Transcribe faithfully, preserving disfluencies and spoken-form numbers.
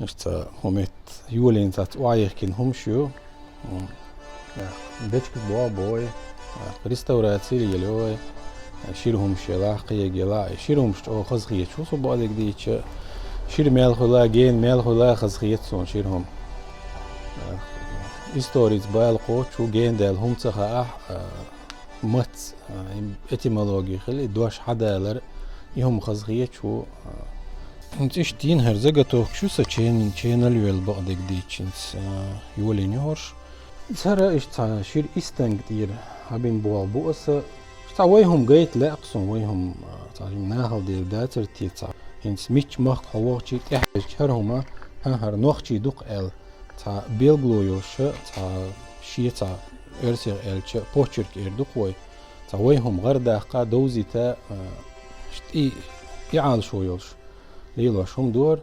Иштта хӀу метта йолийна цац охьаехкина хӀумаш ю. Бечкъа бо бой, реставраци йолой, шира хӀумаш яла, кхега яла, шира хӀумаш чӀо хаза хеташ ву со бакъдерг дийцча, шира мел хуьла, гена мел хуьла хаза хета суна шира хӀума. Историца бала кхочу гена даьлла хӀума ца хаахь, мац, этимологи хили, дош хьадалар, и хӀума хаза хеташ ву. ХӀинца иштта дийнахьара заготовкаш ю са чен-, ченал йоьлла бакъдерг дийцча хӀинца, йолийна ю хӀорш. Цара иштта цхьа шира истанга тӀера хьабина болх бу аса. Цхьа вай хӀума гайта лаьа суна, вай хӀума, цхьа жима нахала дер дацар те цхьа. ХӀинца мичча махка хьо вахчи тӀехьаьжча хӀара хӀума, хӀа, хӀара нохчий дукха аьлла. Цхьа белгало йолуш, цхьа шен цхьа оьрсех аьлча, почерк эр ду-кх вай. Цхьа вай хӀума гӀардаккха, довзийта, а, тӀе, тӀеӀалашо йолуш лелош хӀума дора.